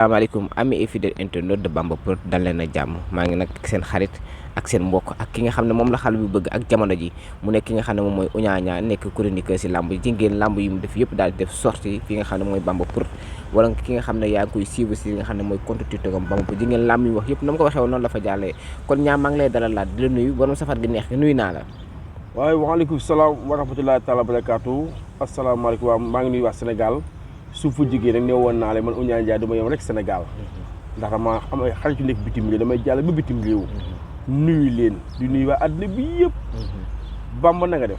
Assalamualaikum ami et fidèle internaute de Bamba Prod dal leen ak jàmm maa ngi nag seen xarit ak seen mbokk ak ki nga xam ne moom la xale bi bëgg ak jamono ji mu nekk ki nga xam ne moom mooy Ouniania nekk chroniqueur si lamb ji ngeen lamb yi mu def yëpp daal di def sortie fi nga xam ne mooy Bamba Prod wala ki nga xam ne yaa ngi koy suivre si nga xam ne mooy compte TikTok am Bamba Prod ji ngeen lamb yi wax yëpp na ma ko waxee woon noonu la fa jàllee kon ñaa maa ngi lay dalalaat di la nuyu borom safar gi neex gi nuyu naa la. waaye waaleykum salaam wa rahmatullahi taala barakaatu asalaamaaleykum waa maa ngi nuyu waa Sénégal su fu jigéen rek ne woon naa leen man Ouniania Ndiaye dama yem rek Sénégal ndax dama am ay xarit yu nekk bitim réew damay jàll ba bitim réew nuyu leen di nuyu waa àddina bi yëpp Bamba na nga def.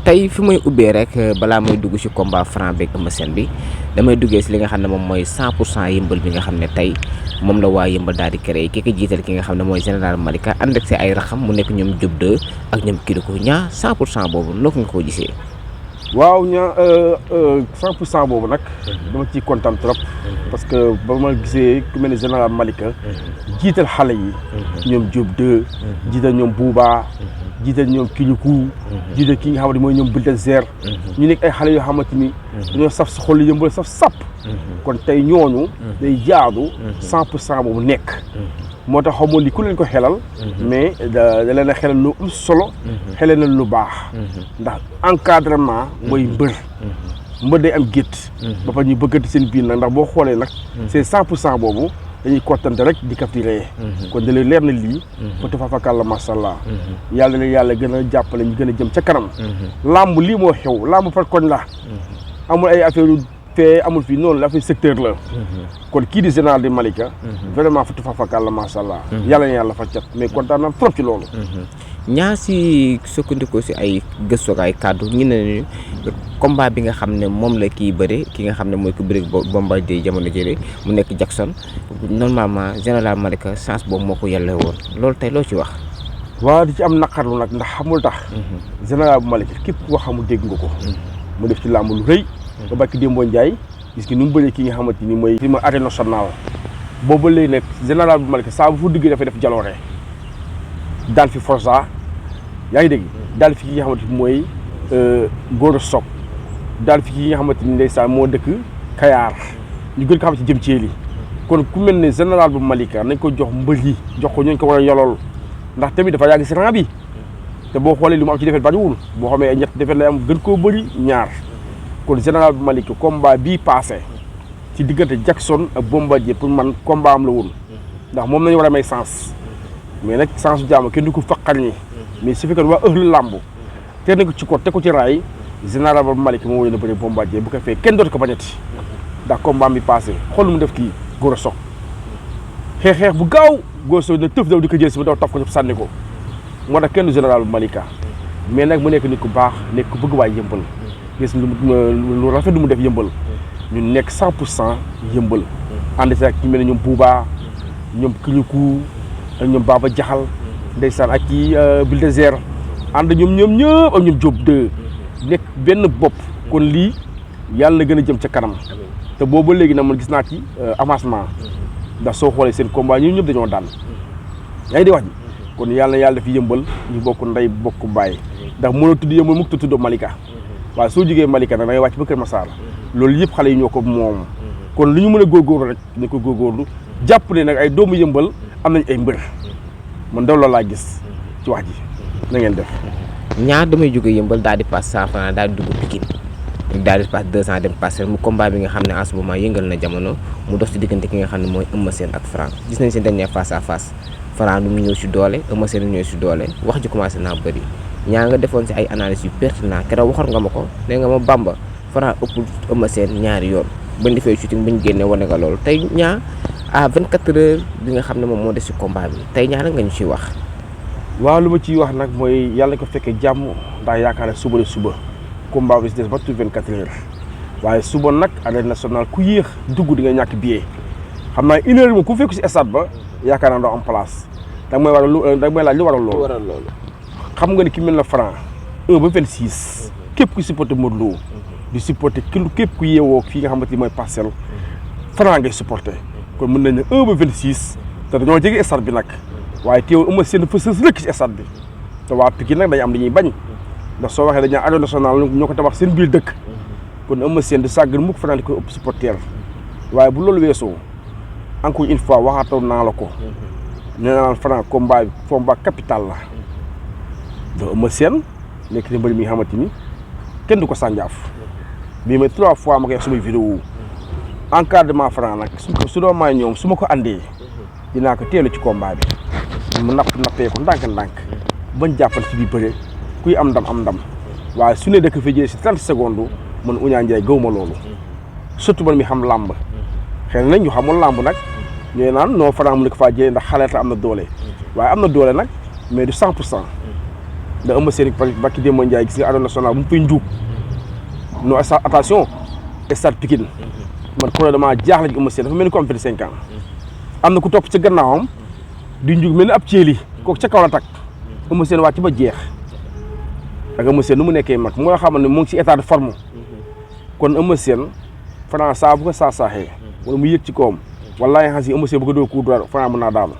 tey fi may ubbee rek balaa may dugg ci combat Franc beeg Eumeu Sène bi damay duggee si li nga xam ne moom mooy 100% yëmbal bi nga xam ne tey moom la waa yëmbal daal di créé ki ko jiital ki nga xam ne mooy général Malika ànd ak si ay raxam mu nekk ñoom Diop 2 ak ñoom Kirikou ñaa 100% boobu noo nga ko gisee. waaw ñaa 100% boobu nag dama ciy kontaan trop parce que ba ma gisee ku mel ne général Malika jiital xale yi ñoom Diop 2 jiital ñoom Bouba jiital ñoom Kirikou jiital ki nga xamante mooy ñoom Bulldozer ñu nekk ay xale yoo xamante ni dañoo saf sa xol yëmbal saf sàpp kon tey ñooñu day jaadu 100% boobu nekk moo tax xamoon ni ku leen ko xelal mais da leen a xelal lu am solo xelal na lu baax ndax encadrement mooy mbër day am gétt ba pare ñu bëggante seen biir nag ndax boo xoolee nag c'est 100% boobu dañuy kottante rek di capturé kon da lay leer na lii fota fafakàlla masàllaa yàlla na yàlla gën a jàppale ñu gën a jëm ca kanam làmb lii moo xew làmb par koñ la amul ay affaire fee amul fii noonu la affaire secteur la kon kii di général di Malika vraiment fota fafakàlla masàllaa yàlla na yàlla fa cat mais kontaan naa trop ci loolu ñaa si sukkandiku si ay gëstu ak ay kàddu ñu ne combat bi nga xam ne moom la kii bëre ki nga xam ne mooy ku bëre Bombardier jamono jële mu nekk Jackson normalement général Malika chance boobu moo ko yàlla woon loolu tey loo ci wax. waaw di ci am naqarlu nag ndax xamul tax général bu Malika képp koo xamul dégg nga ko mu def ci làmb lu rëy ba bakki Dembo Ndiaye gis ki nu mu bëree ki nga xamante ni mooy fi ma arène nationale boobu léegi nag général bu Malika saa bu fu duggee dafay def jaloore daal fi Forza yaa ngi dégg daal fi ki nga xamante ni mooy Gora Sock daal fi ki nga xamante ni ndeysaan moo dëkk Kayaar ñu gën ko xam ci jëm ceeli kon ku mel ne général bu Malika nañ ko jox mbër yi jox ko ñooñ ko war a yolool ndax tamit dafa yàgg si rang bi te boo xoolee li mu am ci defet bariwul boo xamee ay ñett defet lay am gën koo bëri ñaar kon général bu Malika combat bii passé ci diggante Jackson ak Bombardier pour man combat am la woon ndax moom nañu war a may sens mais nag sens jàmm kenn du ko faqal ñi mais su fekkee waa ëxlu làmb te na ko ci ko te ko ci raay général bu Malika moo woy na bëri Bombardier bu ko fee kenn dootu ko bañati ndax combat bi passé xool mu def kii Gora Sock xeex bu gaaw Gora Sock na tëf daw di ko jël si mu daw taf ko sànni ko moo tax kenn du général bu Malika mais nag mu nekk nit ku baax nekk ku bëgg waay yëmbal gis lu rafet lu mu def yëmbal ñu nekk 100% yëmbal ànd si ak ñu mel ne ñoom Bouba ñoom Kirikou ak ñoom Baba Jaxal ndeysaan ak kii Bulldozer ànd ñoom ñëpp ak ñoom Diop 2 nekk benn bopp kon lii yàlla na gën a jëm ca kanam te boobu léegi nag man gis naa ci avancement ndax soo xoolee seen combat ñun ñëpp dañoo daan yaa ngi di wax ji kon yàlla na yàlla dafi yëmbal ñu bokk ndey bokk bàyyi ndax mënoo tudd yëmbal mukk tudd Malika waaye soo jógee Malika nag da ngay wàcc ba Kër Massar loolu yëpp xale yi ñoo ko moom kon lu ñu mën a góorgóorlu rek ñu ko góorgóorlu jàpp ne nag ay doomu yëmbal am nañ ay mbër man daw loolu laa gis ci wax ji na ngeen def. ñaar damay jóge yëmbal daal di passe 100 francs daal di dugg Pikine daal di passe 200 dem passe mu combat bi nga xam ne en ce moment yëngal na jamono mu dox ci diggante ki nga xam ne mooy Eumeu Sène ak Franc gis nañ seen dernier face à face Franc nu mu ñëw si doole Eumeu Sène ñëw si doole wax ji commencé naa bëri ñaa nga defoon si ay analyse yu pertinent keroog waxoon nga ma ko nee nga ma Bamba Franc ëpp Eumeu Sène ñaari yoon bañ defee shooting bañ génnee wane nga loolu tey ñaa à 24 heures bi nga xam ne moom moo des si combat bi tey ñaa nga ñu ciy wax. waaw lu ma ciy wax nag mooy yàlla ko fekkee jàmm ndax yaakaar ne suba la suba combat bi si des ba tout 24 heures waaye suba nag arène nationale ku yéex dugg di nga ñàkk billet xam naa une heure moom ku fekk si stade ba yaakaar naa doo am place da nga may laaj lu waral loolu xam nga ni ki mel na Franc 1 ba 26 képp ku supporté Modou Lo di supporté képp ku yeewoo fii nga xamante ni mooy parcelle Franc ngay supporté kon mën nañ ne 1 ba 26 te dañoo jege stade bi nag waaye teewul Eumeu Sène fa sës rëkk ci stade bi te waa Pikine nag dañu am dañuy bañ ndax soo waxee dañu arène nationale ñoo ko tabax seen biir dëkk kon Eumeu Sène di sàggan mukk Franc di koy ëpp supporter waaye bu loolu weesoo encore une fois waxaatoon naa la ko nee naa Franc combat capital la da Eumeu Sène nekk ni mbër mi nga xamante ni kenn du ko sànjaaf bii may 3 fois ma koy wax sumay vidéo encadrement Franc nag su doon may ñoom su ma ko andee dinaa ko teelu ci combat bi mu nappee ko ndànk bañ jàppal ci biir bëre kuy am ndam waaye su ne dëkk fi jëlee si 30 secondes man Ouniang Ndiaye gaw ma loolu surtout man mi xam làmb xëy na ñu xamul làmb nag ñooy naan non Franc mu ne ko faa jëlee ndax xale am na doole waaye am na doole nag mais du 100% da Eumeu Sène bakki Demba Ndiaye gis nga arène nationale bu mu fay njuug non attention stade Pikine man ko dama jaaxle ci Eumeu Sène dafa mel ni ko am 25 ans am na ku topp ca gannaawam di njuug mel ni ab ceeli kooku ca kaw la tak Eumeu Sène wàcc ba jeex ak Eumeu Sène nu mu nekkee mag moo xamal ne mu ngi ci état de forme kon Eumeu Sène Franc saa bu ko saaxee wala mu yëg ci kawam wallaahi xas yi Eumeu Sène bu ko doo coup droit Franc mën naa daanu.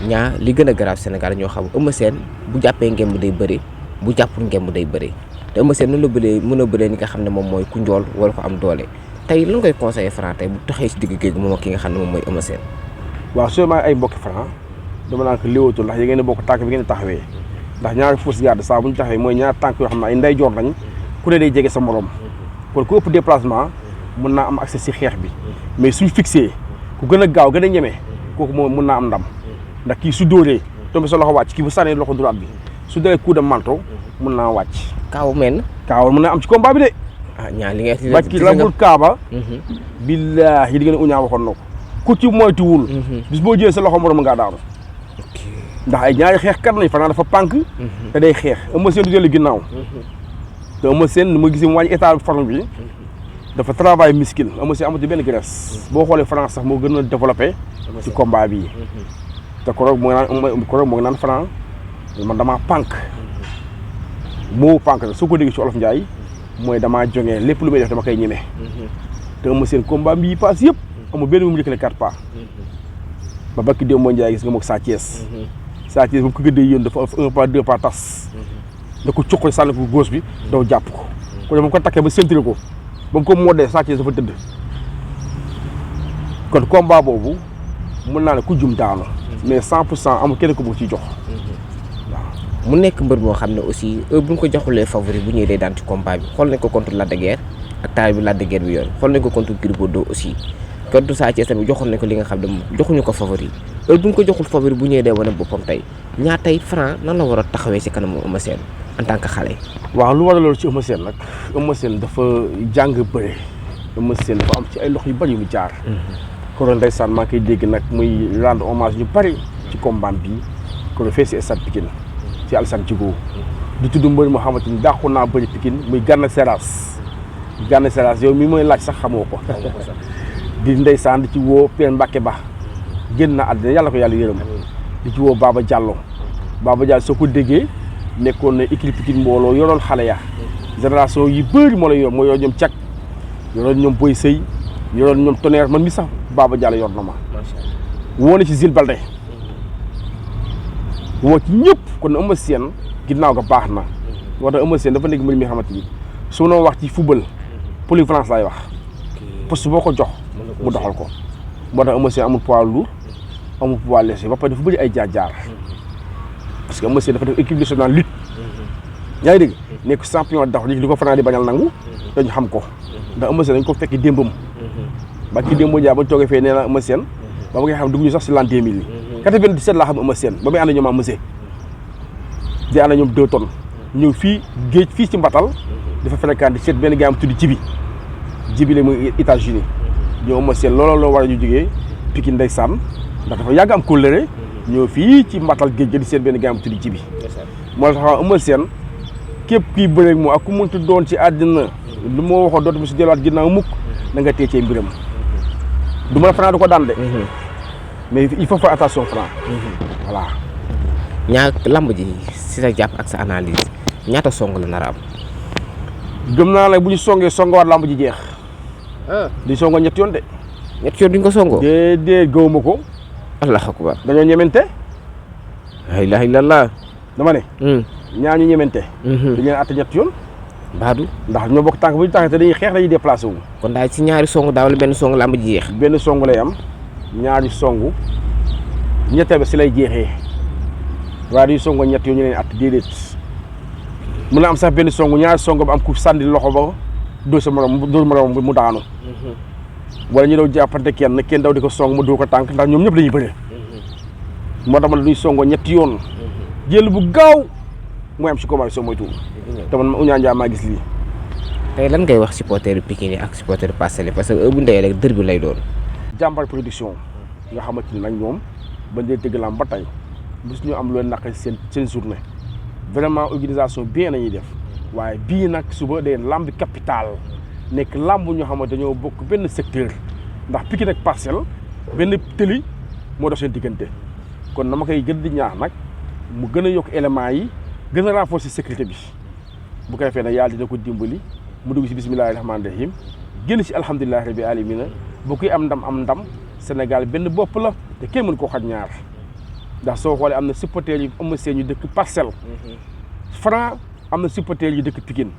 ñaa li gën a grave Sénégal ñoo xam Eumeu Sène bu jàppee ngemb day bëri bu jàppul ngemb day bëri te Eumeu Sène noonu la bëree mën a bëree ni nga xam ne moom mooy ku njool wala ko am doole tey lan koy conseillé Franc tey bu taxee si digg géej moom ak ki nga xam ne moom mooy Eumeu Sène. waaw seulement ay mbokki Franc dama naan ko léewatu ndax yi ngeen bokk tànk bi ngeen taxawee ndax ñaari fausse garde saa bu ñu taxawee mooy ñaari tànk yoo xam ne ay ndeyjoor lañ ku ne day jege sa morom kon ku ëpp déplacement mën naa am accès si xeex bi mais suñ fixé ku gën a gaaw gën a ñeme kooku moom mën naa am ndam ndax kii su dóoree tombé sa loxo wàcc kii bu sànnee loxo droite bi su dee coup de manteau mën naa wàcc. kaaw mel kaaw mën naa am ci combat bi de. ah ñaa li nga ba kii lambul kaaba. billaahi di ngeen Ouniang waxoon na ko ku ci moytuwul. bis boo jëlee sa loxo morom ngaa daanu. ndax ay ñaari xeex kat nañ Franc dafa pànk. te day xeex Eumeu Sène du jëlee ginnaaw. te Eumeu Sène ni ma gisee mu wàññi état forme bi dafa travail muscle Eumeu Sène amatu benn graisse. boo xoolee Franc sax moo gën a développé. ci combat bi te koroog moo ngi naan Franc man damaa pànk. moo pànk nag soo ko déggee ci olof Ndiaye mooy damaa jongee lépp lu may def dama koy ñeme. te Eumeu Sène combat bi paas yëpp amul benn bu mu njëkkale 4 pas. ba bakki Demba Ndiaye gis nga moog Sa Thiès. Sa Thiès bu ko gëddee yéen dafa 1 pas 2 pas tas. da ko cuqali sànni ko gauche bi daw jàpp ko. kon moom ko takkee ba séntiré ko ba mu ko moddee Sa Thiès dafa tëdd. kon combat boobu mën naa ne ku jum daanu. mais 100% amul kenn ko bu ciy jox. mu nekk mbër moo xam ne aussi bu ñu ko joxulee favori bu ñëwee day daan ci combat bi xool nañ ko contre Lac de Guiers ak taay bi Lac de Guiers bi yoon xool nañ ko contre Gris Bordeaux aussi contre Sa Thiès tamit joxoon nañ ko li nga xam ne moom joxuñu ko favori bu ñu ko joxul favori bu ñëwee day wane boppam tey ñaa tey Franc nan la war a taxawee ci kanamu Eumeu Sène en tant que xale. waaw lu war a loolu ci Eumeu Sène nag Eumeu Sène dafa jàng bëre Eumeu Sène dafa am ci ay loxo yu bari yu mu jaar. kon ndeysaan maa ngi koy dégg nag muy rendre hommage ñu bari ci combat bi kon fee si stade Pikine ci Alassane Djigo di tudd mbër moo xamante ni dàqu naa bëri Pikine muy Gana Seras yow mi mooy laaj sax xamoo ko di ndeysaan di ci woo Père Mbacke Ba génn na àddina yàlla ko yàlla yërëm di ci woo Baba Diallo soo ko déggee nekkoon na équipe Pikine mbooloo yoroon xale ya génération yi bëri moo la yor moo yor ñoom Cak yoroon ñoom Boy Sey yoroon ñoom Tonnerre man mi sax Baba Diallo yor na ma woo na ci Zil Balde woo ci ñëpp kon Eumeu Sène ginnaaw ga baax na moo tax Eumeu Sène dafa nekk mbir mi xamante ni su ma wax ci football polyvalence laay wax poste boo ko jox mu doxal ko moo tax Eumeu Sène amul poids lourd amul poids léger ba pare dafa bëri ay jaar-jaar parce que Eumeu Sène dafa def équipe nationale lutte yaa ngi dégg nekk champion dafa li ko Franc di bañal nangu dañu xam ko ndax Eumeu Sène dañ ko fekk démbam ba ki démb Ndiaye ba toogee fee nee na Eumeu Sène ba ma nga xam dugg ñu sax si l'an 2000 yi 97 laa xam Eumeu Sène ba muy ànd ñoom Eumeu Sène di ànd ñoom 2 tonnes ñëw fii géej fii ci Mbatal dafa fréquenté seet benn gars am tudd Jibi la muy États-Unis ñëw Eumeu Sène looloo loo war a ñu jógee Pikine ndeysaan ndax dafa yàgg am kóllëre ñëw fii ci Mbatal géej ga di seet benn gars am tudd Jibi moo tax Eumeu Sène képp kuy bëreeg moom ak ku mënti doon ci àddina lu ma waxoon dootuma si jëlaat ginnaaw mukk na nga teecee mbiram du ma Franc du ko daan de mais il faut faire attention Franc voilà ñaa lamb ji si sa jàpp ak sa analyse ñaata song la nar a am. gëm naa la bu ñu songee songawaat lamb ji jeex. di songoo ñetti yoon de. ñetti yoon duñ ko songoo. déedéet gëwuma ko. allahu akbar. dañoo ñemente. la ilaha illallah. dama ne. ñaar ñu ñemente. dañu leen àtte ñetti yoon. Badou ndax ñoo bokk tànk bu ñu tànk te dañuy xeex dañuy déplacé wu. kon daal ci ñaari song daaw la benn song làmb ji jeex. benn song lay am ñaari song ñetteel ba si lay jeexee waaye dañuy songoo ñett yoo ñu leen at déedéet mën na am sax benn song ñaari song ba am ku sànni loxo ba dóor sa morom mu daanu. wala ñu daw jàppante kenn daw di ko song mu dóor ko tànk ndax ñoom ñëpp dañuy bëre. moo tax ma ne duñ songoo ñetti yoon. jël bu gaaw mooy am si combat bi soo moytuwul. te man Ouniang Ndiaye maa gis lii. tey lan ngay wax supporteru Pikine yi ak supporteru Parcelles parce que bu ndeyee rek dër bi lay doon. jàmbar production nga xamante ni nag ñoom bañ dee tëgg lamb ba tey bis ñu am lu leen naqari seen journée vraiment organisation bien nañuy def waaye bii nag suba day lamb capital nekk lamb ñoo xamante dañoo bokk benn secteur ndax Pikine ak Parcelles benn tëli moo dox seen diggante kon na ma koy gën di ñaax nag mu gën a yokk éléments yi gën a renforcer sécurité bi bu ko defee nag yàlla dina ko dimbali mu dugg si bismillahi rahmaani rahim génn si alhamdulilahi rabbi alamina bu koy am ndam Sénégal benn bopp la te kenn mën koo xaj ñaar ndax soo xoolee am na supporters yu Eumeu Sène yu dëkk Parcelles Franc am na supporters yu dëkk Pikine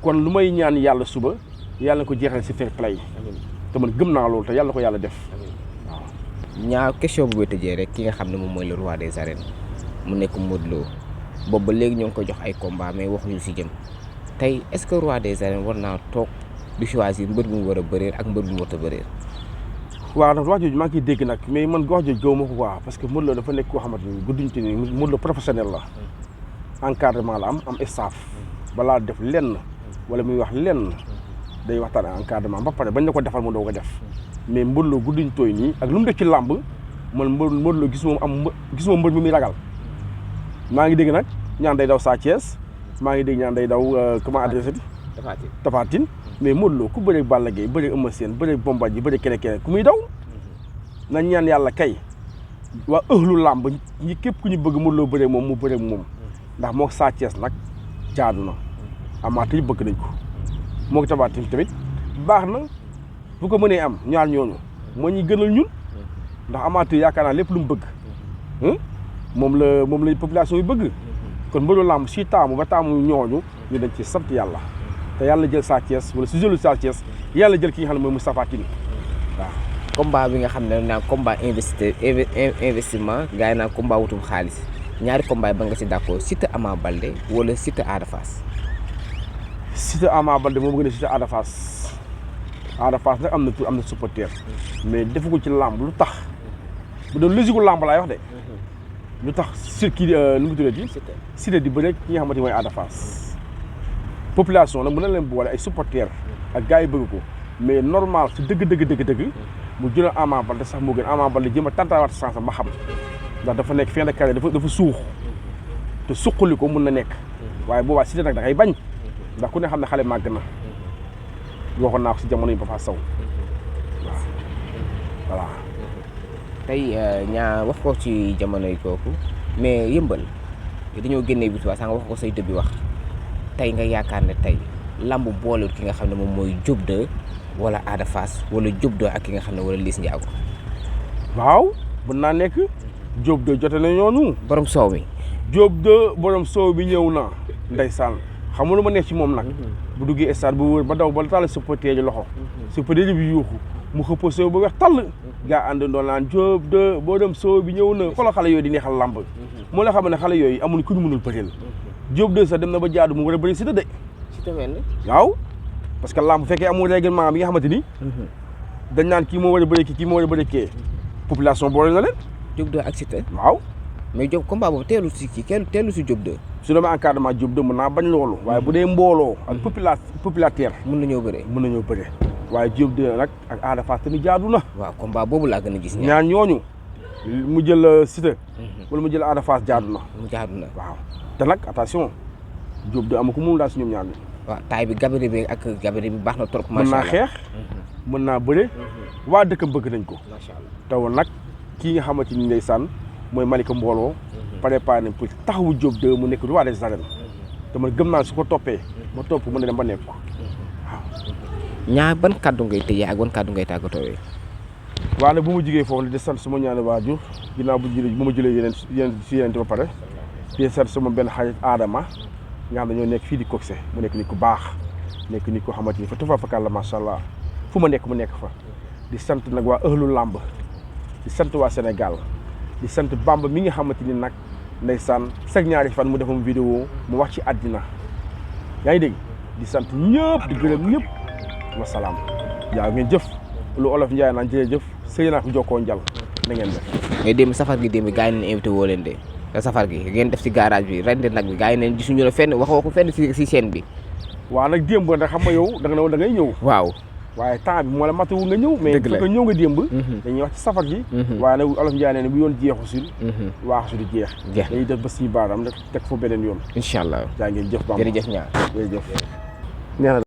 kon lu may ñaan yàlla suba yàlla na ko jeexal si fair play te man gëm naa loolu te yàlla na ko yàlla def waaw. ñaar question bu may tëjee rek ki nga xam ne moom mooy le roi des arènes mu nekk Modou Lo boobu ba léegi ñoo ngi ko jox ay combat mais waxuñu si jëm tey est-ce que roi des arènes war naa toog di choisir mbër bu mu war a bëreel ak mbër bu mu war a bëreel. waaw nag wax jooju maa ngi koy dégg nag mais man wax jooju gaw ma ko quoi parce que Modou Lo dafa nekk koo xamante ni gudduñ te ni Modou Lo professionnel la encadrement la am staff balaa def lenn wala muy wax lenn day waxtaan ak encadrement ba pare bañ na ko defal mu doo ko def mais Modou Lo gudduñ tooy nii ak lu mu def ci làmb man Modou Lo gis moom mbër mi muy ragal maa ngi dégg nag ñaan day daw Sa Thiès maa ngi dégg ñaan day daw comment adressé bi Tapha Tine mais Modou Lo ku bëreeg Balla Gaye bëreeg Eumeu Sène bëreeg Bombardier bëreeg keneen ku muy daw nañ ñaan yàlla kay waa ëhlu làmb ñi képp ku ñu bëgg Modou Lo bëreeg moom mu bëreeg moom ndax moo Sa Thiès nag jaadu na amaat yi bëgg nañ ko moo Tapha Tine tamit baax na bu ko mënee am ñaar ñooñu moo ñuy gënal ñun ndax amaat yaakaar naa lépp lu mu bëgg moom la population yi bëgg kon mbëru làmb si taamu ba taamu ñooñu ñu dañ ci sant yàlla te yàlla jël Sa Thiès wala su jëlul Sa Thiès yàlla jël ki nga xam ne mooy Moustapha Tine waaw. combat bi nga xam ne naan combat investissement gars yi naan combat wutum xaalis ñaari combat yi ba nga si d'accord Siteu Ama Baldé wala Siteu Ada Fass. Siteu Ama Baldé moo bëgg ne Siteu Ada Fass nag am na supporter mais defu ko ci làmb lu tax bu doon logique làmb laay wax de lu tax kii nu mu tuddati Siteu di bëre ki nga xamante ni mooy Ada Fass. population nag mën na leen boole ay supporters ak gars yi bëgg ko mais normal su dëgg mu jël Ama Baldé sax moo gën Ama Baldé jéem a tantaawaat chance ba xam ndax dafa nekk fin de carrière dafa suux te suqali ko mun na nekk waaye boobaa Siteu nag da ngay bañ ndax ku ne xam ne xale màgg na waxoon naa ko si jamono yi Papa Sow waaw voilà. tey ñaa wax ko ci jamono yi kooku mais yëmbal dañoo génnee bi wax nga wax ko say dëbbi wax. tey nga yaakaar ne tey lamb boolewul ki nga xam ne moom mooy Diop 2 wala Ada Fass wala Diop 2 ak ki nga xam ne wala Liss Ndiago. waaw mën naa nekk Diop 2 jote na ñooñu. borom soow mi. Diop 2 borom soow bi ñëw na ndeysaan xam nga lu ma nekk ci moom nag. bu duggee stade bu wër ba daw ba taal supporter ji loxo. supporter bi yuuxu mu xëppoo soow ba weex tàll. gaa àndandoo naan Diop 2 borom soow bi ñëw na xoolal xale yooyu di neexal lamb. moo la xam ne xale yooyu amuñu ku ñu mënul bëreel. Diop 2 sax dem na ba jaadu mu war a bëri Siteu de. Siteu mel ni waaw parce que lamb bu fekkee amul règlement bi nga xamante ni. dañ naan kii moo war a bëri kii moo war a bëri kee. population boole na leen. Diop 2 ak Siteu. waaw. mais Diop combat boobu teelu si Diop 2. su demee encadrement Diop 2 mën naa bañ loolu. waaye bu dee mbooloo. ak populateur. mën nañoo bëree. waaye Diop 2 nag ak Ada Fass tamit jaadu na. waaw combat boobu laa gën a gis. ñaar ñooñu mu jël Siteu. wala mu jël Ada Fass jaadu na. waaw. te nag attention Diop 2 am ko mënul daal si ñoom ñaar ñi. waaw taay bi gabarit bi baax na trop. mën naa xeex mën naa bëre. waa dëkkam bëgg nañ ko. macha allah taw nag kii nga xamante ni ndeysaan mooy Malika Mbooloo. préparé nañ pour taxawu Diop 2 mu nekk roi des arènes. te man gëm naa su ko toppee. ma topp mën na dem ba nekk ko waaw. ñaar ban kàddu ngay tëjee ak ban kàddu ngay tàggatoo. waaw nag bu ma jugee foofu di sant suma ñaani waajur ginnaaw bu ma jëlee yeneen ba pare. di sant sama benn xarit Adama nga xam ne ñoo nekk fii di Coxé mu nekk nit ku baax nekk nit ko xamante ni fa tufa fakal la macha allah fu ma nekk mu nekk fa di sant nag waa ëhlu làmb di sant waa Sénégal di sant Bamba mi nga xamante ni nag ndeysaan chaque ñaari fan mu defam vidéo mu wax ci àddina yaa ngi dégg di sant ñëpp di gërëm ñëpp wasalaam yaa ngeen jëf lu olof Njaay naan jërëjëf sëy naa ko jokkoo njal na ngeen def mais démb safar gi démb gars yi neen invité woo leen de te safar gi ngeen def ci garage bi rendi nag bi gars yi neen gisuñu la fenn waxoo ko fenn si scène bi waaw nag démb nag xam nga yow da nga ne woon da ngay ñëw waaw waaye temps bi moo la matuwul nga ñëw mais fekk ñëw nga démb dañuy wax ci safar gi waaye nag olof Njaay ne bu yoon jeexu sul waaxu di jeex dañuy def ba suñu baaraam nag teg fa beneen yoon incha allah jaa ngeen jëf Bamba jërëjëf ñaar jërëjëf neex na